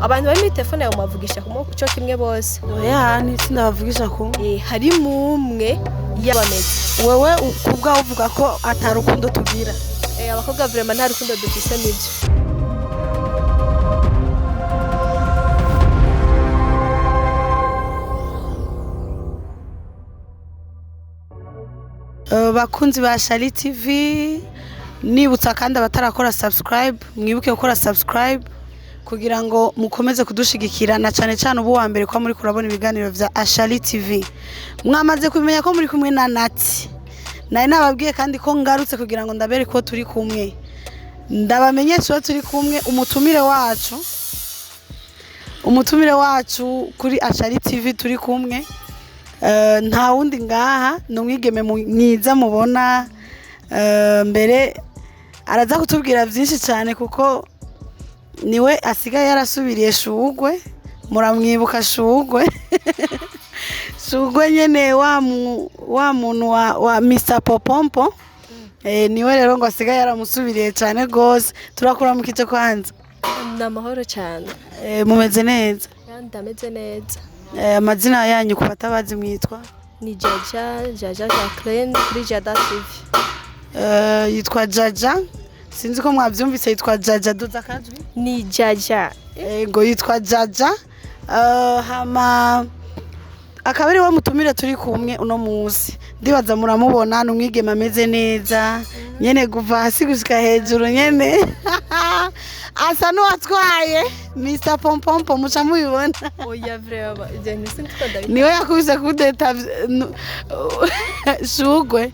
Abantu bari muri telefone yawe mubavugisha kumwe cyo kimwe bose? Oya, ntisindabavugisha kumwe. Harimo umwe yabameze. Wewe ku bwawe uvuga ko ata rukundo tugira? Abakobwa vraiment nta rukundo dufise, nibyo. Bakunzi ba Shali TV, nibutsa kandi abatarakora subscribe, mwibuke gukora subscribe kugira ngo mukomeze kudushigikira, na cane cane ubu wa mbere kwa muri kurabona ibiganiro vya Ashali TV. Mwamaze kumenya ko muri kumwe na Nati. Nari nababwiye kandi ko ngarutse kugira ngo ndabere ko turi kumwe, ndabamenyesha ko turi kumwe. Umutumire wacu kuri Ashali TV turi kumwe, nta wundi ngaha, ni umwigeme mwiza mubona. Mbere araza kutubwira byinshi cyane kuko niwe asigaye yarasubiriye Shugwe. Muramwibuka Shugwe, Shugwe nyene wa muntu wa Mr Popompo. Niwe rero ngo asigaye yaramusubiriye cyane gose. Turakuramukije kwanza. Ni amahoro cyane. Mumeze neza? Ndameze neza. Amazina yanyu ku batabazi, mwitwa? Ni Jaja, Jaja Jacqueline kuri Jada TV. Yitwa Jaja, sinzi ko mwabyumvise, yitwa Jaja. Duza akajwi. Ni Jaja. Ngo yitwa Jaja. Hama akaba ari we mutumire turi kumwe uno munsi. Ndibaza muramubona, ni umwigeme ameze neza nyene kuva hasi gushika hejuru, nyene asa n'uwatwaye Mr Pompompo, muca mubibona. Oya, vraiment ibyo ntisi ndabita. Niwe yakubise kudeta Shugwe.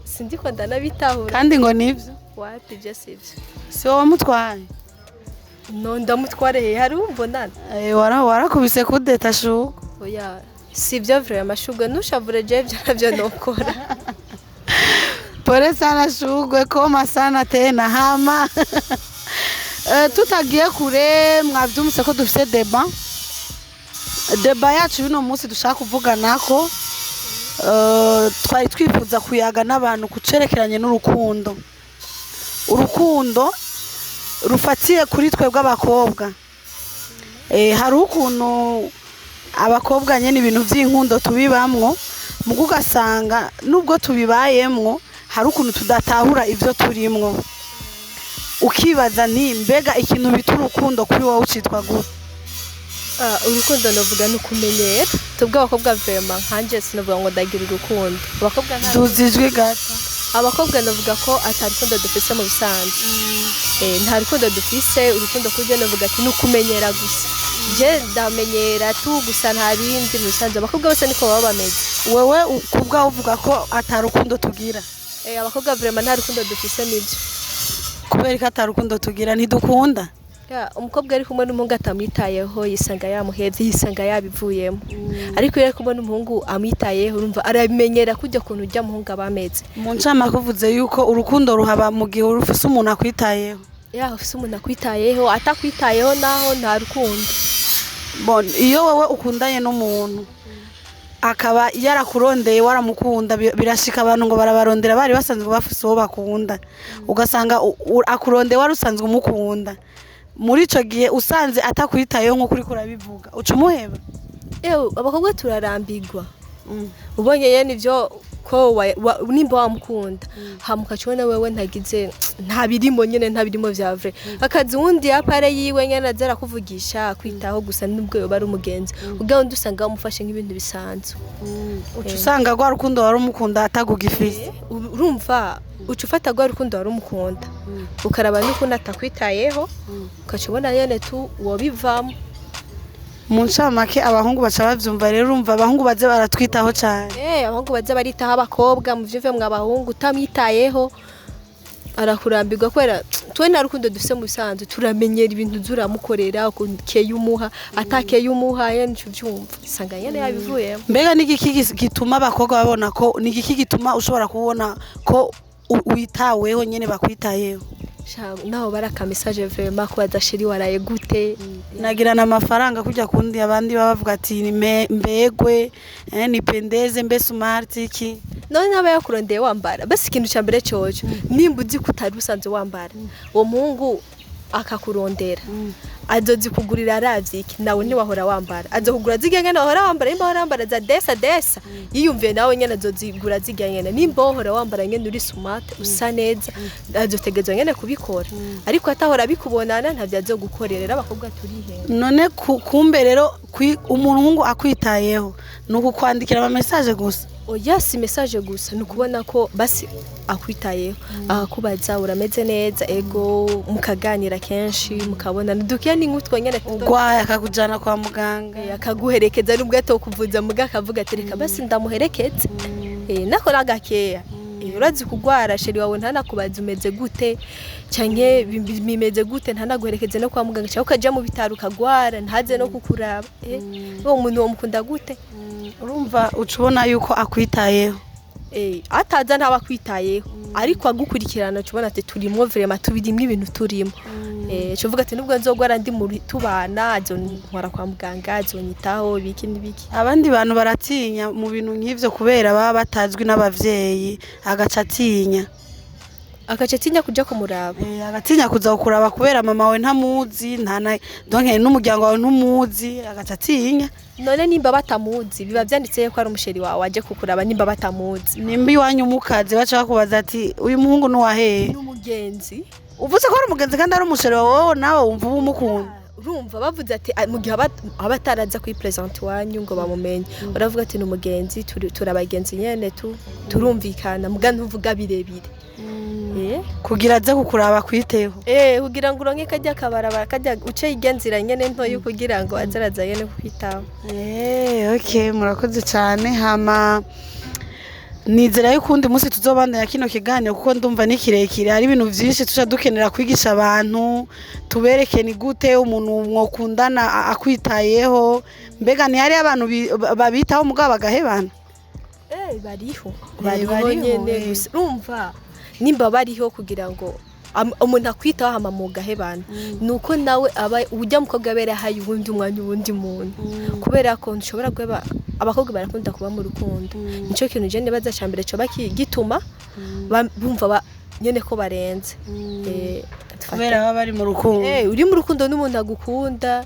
Sindiko ndanabitahura. Kandi ngo nivyo. Wapi, ibyo sibyo. Si wowe wamutwaye? No, ndamutware he? Hari umbonana? Warakubise kudeta Shugwe. Oya, sibyo vraiment. Shugwe ntushavure, je ibyo nabyo nokora. Pole sana Shugwe, koma sana tena. Hama tutagiye kure, mwavyumvise ko dufise débat yacu y'uno munsi dushaka kuvuganako. Twari twifuza kuyaga n'abantu ku cerekeranye n'urukundo, urukundo rufatiye kuri twebwe abakobwa. Hari ukuntu abakobwa nyene ibintu vy'inkundo tubibamwo, mugo ugasanga nubwo tubibayemwo hari ukuntu tudatahura ivyo turimwo, ukibaza nti mbega ikintu bita urukundo kuri wowe ucitwa gute? Urukundo novuga ni ukumenyera. Tubwe abakobwa vraiment, nkanje sinovuga ngo ndagira urukundo. Abakobwa nta Duza ijwi gato. Abakobwa navuga ko ata rukundo dufise mu bisanzwe. Nta rukundo dufise. Urukundo kuri je novuga ati ni ukumenyera gusa. Je ndamenyera tu gusa, nta bindi. Mu bisanzwe abakobwa bose niko baba bameze. Wewe ku bwawe uvuga ko ata rukundo tugira? Abakobwa vraiment nta rukundo dufise, nibyo. Kubera ko ata rukundo tugira, ntidukunda? Ya, umukobwa ari kumwe n'umuhungu atamwitayeho yisanga yamuhevye, yisanga yabivuyemo. Ariko iyo ari kumwe n'umuhungu amwitayeho, urumva arabimenyera kujya kuntu ujya muhungu aba ameze. Mu ncamake uvuze yuko urukundo ruhaba mu gihe ufise umuntu akwitayeho. Ya, ufise umuntu akwitayeho. Atakwitayeho naho nta rukundo. Bon, iyo wowe ukundanye n'umuntu akaba yarakurondeye waramukunda, birashika abantu ngo barabarondera bari basanzwe bafise uwo bakunda, ugasanga akurondeye wari usanzwe umukunda. Muri ico gihe usanze atakwitayeho nk'uko uriko urabivuga, uca umuheba? Ewe, abakobwa turarambigwa. Ubonye yene ivyo ko nimba wamukunda, hama ukacibona wewe ntagize, nta birimo nyene, nta birimo vya vrai, akazi wundi yapare yiwe nyene aza arakuvugisha kwitaho gusa, nubwo yoba ari umugenzi ubwo wundi usanga wamufashe nk'ibintu bisanzwe. Uca usanga rwa rukundo wari umukunda atagugifise. Urumva uca ufata rwa rukundo wari umukunda, ukaraba n'ukuntu atakwitayeho, ukaca ubona nyene tu wobivamo. Mu ncamake abahungu baca bavyumva rero. Urumva abahungu baze baratwitaho cane. Abahungu baza baritaho abakobwa, muvyumve mwa abahungu. Utamwitayeho arakurambirwa, kubera twe nta rukundo dufise mu bisanzwe. Turamenyera ibintu uramukorera, keye umuha, atakeye umuha nyene uca uvyumva, usanga nyene yabivuyemo. Mbega n'igiki gituma abakobwa babona ko, n'igiki gituma ushobora kubona ko witaweho nyene, bakwitayeho? Sha, naho bari aka message vraiment, kubaza chéri waraye gute. Nagirana amafaranga kujya kundi abandi baba bavuga ati ni mbegwe, nipendeze, mbe smart iki. None aba yakurondeye wambara basi. Ikintu ca mbere coco, nimba uzi ko utari usanzwe wambara, uwo muhungu Akakurondera, azozikugurira aravye iki? Nawe ntiwahora wambara, azokugura zirya nyene wahora wambara. Nimba wahora wambara za desa desa, yiyumviye nawe nyene azozigura zirya nyene. Nimba wahora wambara nyene uri smart, usa neza, azotegerezwa nyene kubikora. Ariko atahora abikubonana, ntavyo azogukorera. Rero abakobwa turihenda. None kumbe rero umuhungu akwitayeho ni ukukwandikira ama message gusa? Oya, si message gusa. Ni ukubona ko basi akwitayeho, akakubaza urameze neza, ego, mukaganira kenshi, mukabona dukiya ni nk'utwo nyene Ugwaye akakujana kwa muganga. Akaguherekeza nubwo atokuvuza, muga akavuga ati reka basi ndamuherekeze. Nako nagakeya. Urazi kugwara, chéri wawe ntanakubaza umeze gute canke bimeze gute, ntanaguherekeze no kwa muganga, canke ukaja mu bitaro ukagwara ntaze no kukuraba. Uwo muntu womukunda gute? Urumva uca ubona yuko akwitayeho. Ataza ntaba akwitayeho, ariko agukurikirana uca ubona ati turimwo vraiment, tubirimwo ibintu turimo. Uca uvuga ati nubwo nzogwara ndi muri tubana, azontwara kwa muganga, azonyitaho, ibiki n'ibiki. Abandi bantu baratinya mu bintu nk'ivyo kubera baba batazwi n'abavyeyi, agaca atinya. Agaca atinya kuja kumuraba. Agatinya kuza kukuraba kubera mama wawe ntamuzi, nta donc n'umuryango wawe ntumuzi, agaca atinya. None nimba batamuzi, biba vyanditse ko ari umu chéri wawe aje kukuraba nimba batamuzi? Nimba iwanyu mukazi baca bakubaza ati uyu muhungu nuwahehe? N'umugenzi. Uvuze ko ari umugenzi kandi ari umu chéri wawe, nawe wumva uba umukunda. Urumva bavuze ati mu gihe aba ataraza kuri présenter iwanyu ngo bamumenye, uravuga ati ni umugenzi, turi abagenzi nyene, turumvikana, muga ntuvuga birebire. Kugira aze kukuraba akwiteho. Kugira ngo uronke kajya kabarabara, kajya uce irya nzira nyene ntoyi, kugira ngo aze araza nyene kukwitaho. Okay, murakoze cyane. Hama nizera yuko undi munsi tuzobandanya kino kiganiro, kuko ndumva ni kirekire, hari ibintu vyinshi tuca dukenera kwigisha abantu, tubereke ni gute umuntu mwokundana akwitayeho. Mbega ntihari abantu babitaho mugabo bagahebana? Bariho. Bariho. Bariho, nyene. Gusa urumva nimba bariho, kugira ngo umuntu akwitaho hama mugahebana, nuko nawe aba ujya mukobwa abera ahaye uwundi umwanya uwundi muntu, kubera ko ntushobora guheba. Abakobwa barakunda kuba mu rukundo, nico kintu je nibaza ca mbere coba gituma bumva nyene ko barenze. Kubera baba bari mu rukundo. Uri mu rukundo n'umuntu agukunda,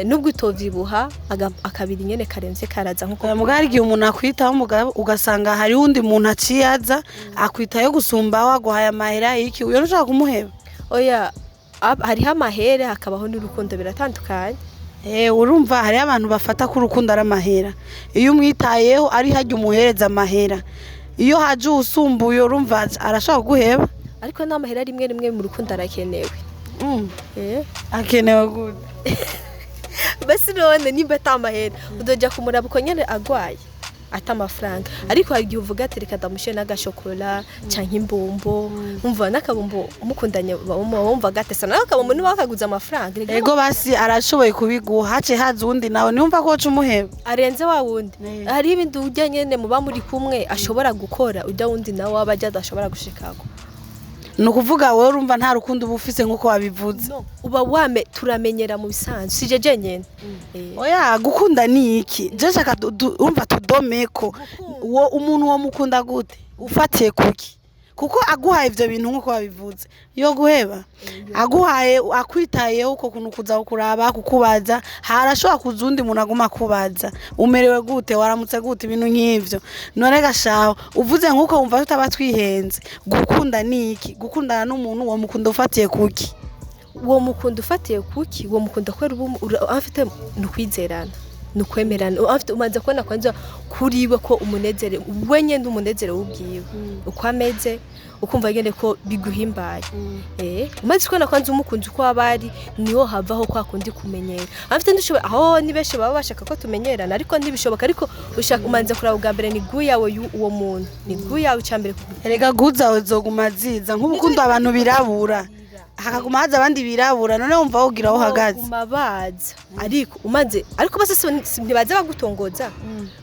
nubwo utovyibuha akabiri nyene karenze karaza nkuko. Oya, mugabo hari igihe umuntu akwitaho, mugabo ugasanga hari uwundi muntu aciye aza akwitayo gusumba, waguhaye amahera iki, uyo ntushobora kumuheba. Oya, hariho amahera hakabaho n'urukundo, biratandukanye. Urumva hariho abantu bafata ko urukundo ari amahera. Iyo umwitayeho ari harya umuhereza amahera, iyo haje uwusumbuye, urumva arashobora kuguheba. Ariko n'amahera rimwe rimwe mu rukundo arakenewe. Akenewe gute? Basi none nimba ata amahera, uzoja kumuraba uko nyene agwaye ata amafaranga? Ariko hari igihe uvuga ati reka ndamushyire n'agashokora canke imbombo. Umva n'akabombo mukundanye wumva gatesa nawe akabombo niba wakaguze amafaranga. Erega. Ego, basi arashoboye kubiguha, hace haza uwundi nawe niwumva ko woca umuheba? Arenze wa wundi. Hariho ibindi ujya nyene muba muri kumwe ashobora gukora, ujya wundi nawe waba ajya adashobora gushikako. Ni ukuvuga wowe urumva nta rukundo uba ufise nk'uko wabivuze. No, uba wame turamenyera mu bisanzwe, sije jenyene. Oya, gukunda ni iki? Je shaka urumva tudomeko wo umuntu wo mukunda gute, ufatiye kuki? Kuko aguhaye ivyo bintu nk'uko wabivuze, yo guheba, aguhaye, akwitayeho uko kuntu, kuza kukuraba, kukubaza, harashobora kuza uwundi muntu aguma akubaza umerewe gute, waramutse gute, ibintu nk'ivyo. None gashaho uvuze nk'uko wumva tutaba twihenze, gukunda ni iki? Gukundana n'umuntu wo mukunda ufatiye kuki? Uwo mukunda ufatiye kuki? Uwo mukunda kubera uba afite ni ukwizerana, ni ukwemerana. Afite umanza kubona kwanza kuri we ko umunezere we nyene, umunezero w'ubwiwe uko ameze, ukumva nyene ko biguhimbaye. Umaze kubona kwanza umukunzi uko aba ari, niho havaho kwa kundi kumenyera. Afite ndushoboye aho ni benshi baba bashaka ko tumenyerana, ariko ntibishoboka. Ariko ushaka umanza kuraba ubwa mbere ni gu yawe uwo muntu ni gu yawe icambere. Erega guza zoguma ziza nk'ubukundo abantu birabura, hakaguma haza abandi birabura, none wumva wogira aho uhagaze? Baguma baza, ariko umaze, ariko bose ntibaza bagutongoza.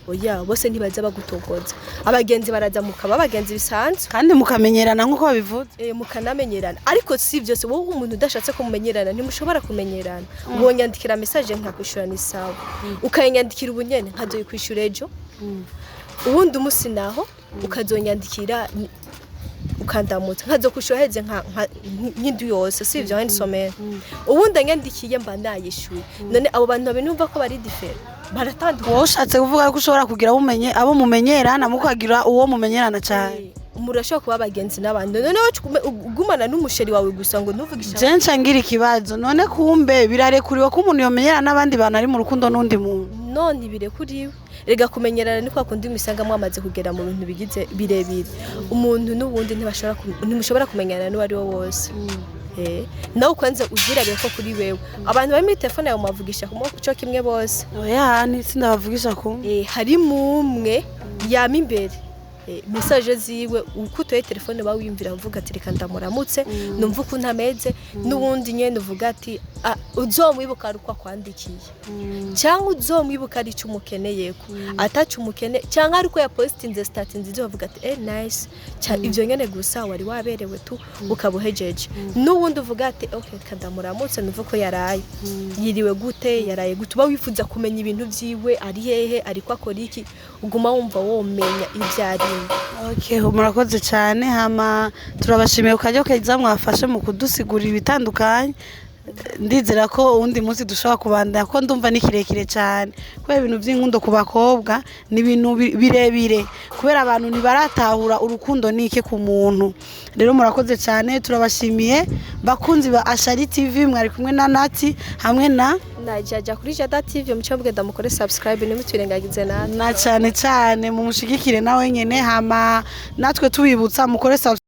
Oya, bose ntibaza bagutongoza. Abagenzi baraza mukaba abagenzi bisanzwe. Kandi mukamenyerana nk'uko babivuze. Mukanamenyerana, ariko si byose. Wowe umuntu udashatse ko mumenyerana, ntimushobora kumenyerana. Wonyandikira message nkakwishura, ni sawa. Ukayinyandikira ubu nyene, nkazoyikwishura ejo, uwundi umunsi naho ukazonyandikira. Ukandamutsa nkazokwishura heze nk'indwi yose, si ivyo? Nk'indi semaine ubundi anyandikiye mba nayishuye. None abo bantu babiri numva ko bari différents, baratandukanye. Wowe ushatse kuvuga ko ushobora kugira umenye abo mumenyerana, mukagira uwo mumenyerana cyane? Murashobora kuba abagenzi n'abandi. None wowe ugumana n'umuchéri wawe gusa ngo ntuvugishe? Je nca ngira ikibazo: none kumbe birarekuriwe ko umuntu yomenyerana n'abandi bantu ari mu rukundo n'undi muntu? None birekuriwe rega. Kumenyerana ni kwa kundi musanga mwamaze kugera mu bintu bigize birebire. Umuntu n'ubundi ntimushobora kumenyana n'uwo ari we wose. Nawe ukwanze uzirabire ko kuri wewe abantu bari muri telefone yawe mubavugisha ku cyo kimwe bose? Oya, sindabavugisha kumwe. Harimo umwe yama imbere. Message ziwe uko utoye telefone bawiyumvira, uvuga ati: "Reka ndamuramutse numva ukuntu ameze." N'ubundi nyene uvuga ati: "Ah, uzomwibuka ari uko akwandikiye, cyangwa uzomwibuka ari icyo umukeneyeko, ataco umukene, cyangwa ari uko yapostinze statut nziza, uvuga ati: 'Eh, nice.' Ivyo nyene gusa, wari waberewe tu, ukaba uhejeje. N'ubundi uvuga ati: 'Okay, reka ndamuramutse numva uko yaraye, yiriwe gute, yaraye gute.' Uba wifuza kumenya ibintu vyiwe, ari hehe, ariko akora iki, uguma wumva womenya ivyo arimo. Okay, murakoze cyane. Hama turabashimiye ku karyo keza mwafashe mu kudusigurira ibitandukanye. Ndizera ko uwundi munsi dushobora kubandanya, ko ndumva ni kirekire cyane, kubera ibintu by'inkundo ku bakobwa ni ibintu birebire, kubera abantu ntibaratahura urukundo ni iki ku muntu. Rero murakoze cyane, turabashimiye bakunzi ba Ashari TV. Mwari kumwe na Nati hamwe na Najaja kuri Jada TV, muce mugenda mukore subscribe, ntimutwirengagize natwe. Na cyane cyane mumushigikire nawe nyene. Hama natwe tubibutsa mukore subscribe.